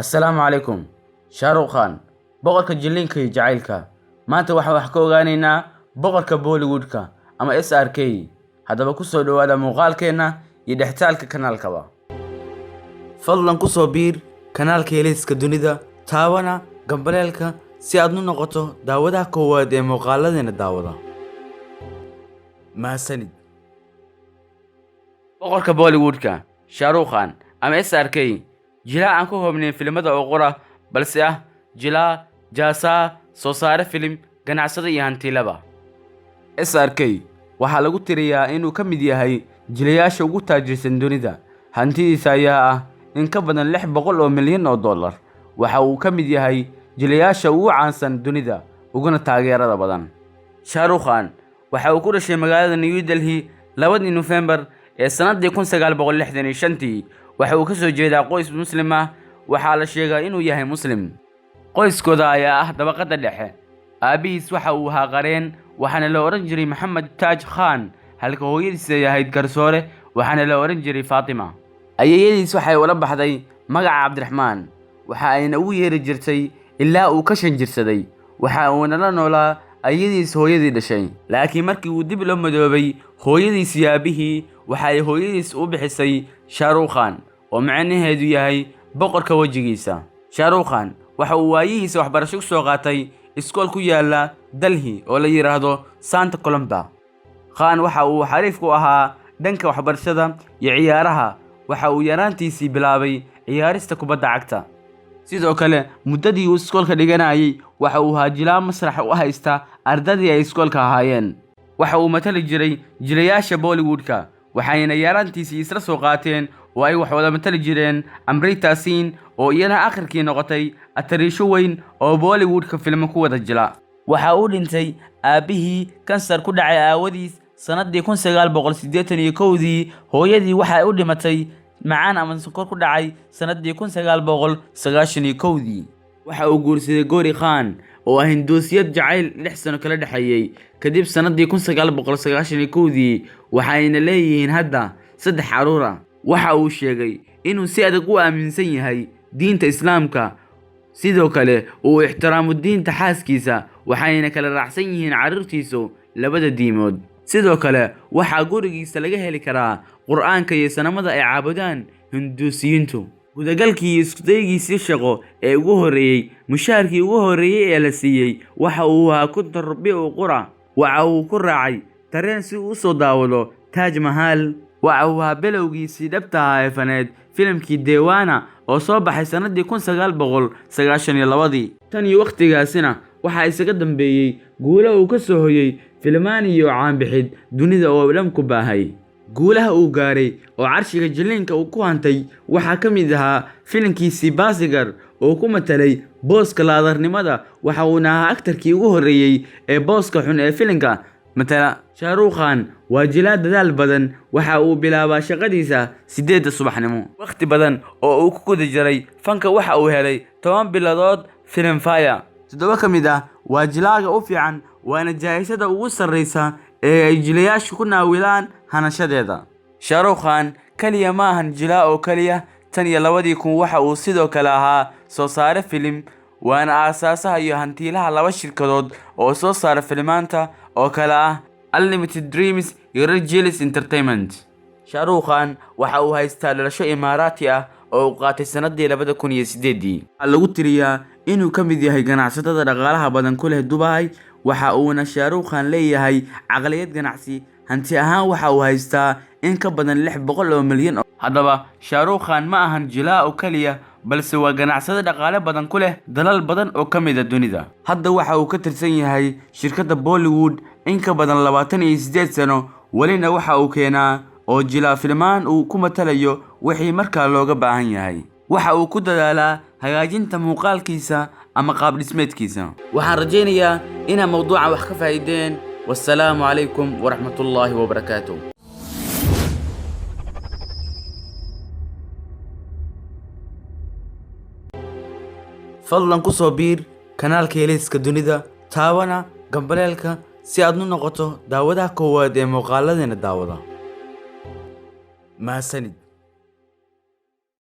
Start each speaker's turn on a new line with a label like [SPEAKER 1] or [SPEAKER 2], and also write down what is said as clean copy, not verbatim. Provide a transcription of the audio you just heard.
[SPEAKER 1] Assalaamu calaykum. Shah Rukh Khan, boqorka jilliinka iyo jacaylka. Maanta waxaan wax ka ogaanaynaa boqorka Bollywood-ka ama SRK. Haddaba ku soo dhowaada muuqaalkeenna iyo dhextaalka kanaalkaba. Fadlan ku soo biir kanaalka Helayska Dunida, taawana gambaleelka si aad u noqoto daawadaha koowaad ee muuqaaladeena daawada. Mahadsanid. Boqorka Bollywood-ka, Shah Rukh Khan ama SRK, jilaa aan ku hubnayn filimada oo qura, balse ah jilaa, jaasaa, soo saare filim, ganacsade iyo hantiilaba. SRK waxaa lagu tiriyaa inuu ka mid yahay jilayaasha ugu taajirsan dunida. Hantidiisa ayaa ah in ka badan $600 milyan. Waxa uu ka mid yahay jilayaasha ugu caansan dunida uguna taageerada badan. Shah Rukh Khan waxa uu ku dhashay magaalada New Delhi 2dii Nofeembar ee sanadii 1965. Waxa uu ka soo jeedaa qoys Muslim ah. Waxaa la sheegaa inuu yahay Muslim. Qoyskooda ayaa ah dabaqadda dhexe. Aabihiis waxa uu ahaa qareen, waxaana la odhan jiray Maxamed Taaj Khan, halka hooyadiis ay ahayd garsoore, waxaana la odhan jiray Faatima. Ayeeyadiis waxay ula baxday magaca Cabdiraxmaan, waxa ayna ugu yeeri jirtay ilaa uu ka 5 jirsaday. Waxa uuna la noolaa ayadiis hooyadii dhashay. Laakiin markii uu dib loo madoobay hooyadiis iyo aabihii, waxa ay hooyadiis u bixisay Shah Rukh Khan, oo macnaheedu yahay boqorka wejigiisa. Shah Rukh Khan waxa uu waayihiisa waxbarasho ku soo qaatay iskool ku yaala Delhi oo la yiraahdo Santa Colomba. Khan waxa uu xariif ku ahaa dhanka waxbarashada iyo ciyaaraha. Waxa uu yaraantiisii bilaabay ciyaarista kubadda cagta. Sidoo kale, muddadii uu iskoolka dhiganayay, waxa uu ahaa jilaa masrax u haysta ardadii ay iskoolka ahaayeen. Waxa uu matali jiray jilayaasha Bollywood-ka, waxayna yaraantiisii isla soo qaateen oo ay wax wada matali jireen Amrita Singh, oo iyana akhirkii noqotay atariisho weyn oo Bollywood-ka filmo ku wada jila. Waxa uu dhintay aabbihii kansar ku dhacay aawadiis sanadii 1981dii. Hooyadii waxa ay u dhimatay macaan ama sonkor ku dhacay sanadii 1991dii. Waxa uu guursaday Gauri Khan, oo ah Hinduusiyad jacayl 6 sano kala dhexeeyay kadib sanadii 1991dii, waxayna leeyihiin hadda 3 carruur ah. Waxa uu sheegay inuu si adag u aaminsan yahay diinta Islaamka, sidoo kale uu ixtiraamo diinta xaaskiisa, waxayna kala raacsan yihiin carruurtiisu labada diimood. Sidoo kale, waxaa gurigiisa laga heli karaa Qur'aanka iyo sanamada ay caabudaan Hinduusiyiintu. Gudagalkii iyo iskudaygiisii shaqo ee ugu horreeyay, mushaharkii ugu horreeyay ee la siiyey waxa uu ahaa 50 rubi oo qura. Waxa uu ku raacay tareen si uu u soo daawado Taj Mahal. Waxa uu ahaa bilowgiisii dhabta ahaa ee faneed filimkii Deewana oo soo baxay sanadii 1992dii. Tan iyo waqtigaasina waxaa isaga dambeeyey guulo uu ka soo hoyay filimaan iyo caanbixid dunida oo dhan ku baahay. Guulaha uu gaaray oo carshiga jilliinka uu ku hantay waxaa ka mid ahaa filimkiisii Baazigar oo ku matalay booska laadarnimada, waxa uuna ahaa aktarkii ugu horreeyay ee booska xun ee filimka matala. Shah Rukh Khan waa jilaa dadaal badan. Waxa uu bilaabaa shaqadiisa 8da subaxnimo. Waqti badan oo uu ku guda jiray fanka waxa uu helay 10 biladood Filmfare. 7 ka mid ah waa jilaaga u fiican, waana jaa'isada ugu sarreysa ee ay jilayaashu ku naawilaan hanashadeeda. Shah Rukh Khan kaliya ma ahan jilaa oo kaliya. Tan iyo 2000 waxa uu sidoo kale ahaa soo saare filim, waana aasaasaha iyo hantiilaha laba shirkadood oo soo saara filimaanta oo kala ah Unlimited Dreams iyo Red Chillies Entertainment. Shah Rukh Khan waxa uu haystaa dhalasho Imaaraati ah oo uu qaatay sanadii 2008dii. Waxaa lagu tiriyaa inuu ka mid yahay ganacsatada dhaqaalaha badan ku leh Dubai. Waxa uuna Shah Rukh Khan leeyahay caqliyad ganacsi. Hanti ahaan waxa uu haystaa in ka badan 600 milyan. Haddaba, Shah Rukh Khan ma ahan jilaa oo kaliya, balse waa ganacsade dhaqaale badan ku leh dalal badan oo ka mid ah dunida. Hadda waxa uu ka tirsan yahay shirkadda Bollywood in ka badan 28 sano, welina waxa uu keenaa oo jilaa filimaan uu ku matalayo wixii markaa looga baahan yahay. Waxa uu ku dadaalaa hagaajinta muuqaalkiisa ama qaab dhismeedkiisa. Waxaan rajaynayaa inaad mawduucan wax ka faa'iideen. Wassalaamu calaykum waraxmatullaahi wabarakaatuh. Fadlan ku soo biir kanaalka Helayska Dunida, taawana gambaleelka si aad u noqoto daawadaha koowaad ee muuqaaladeena daawada. Mahadsanid.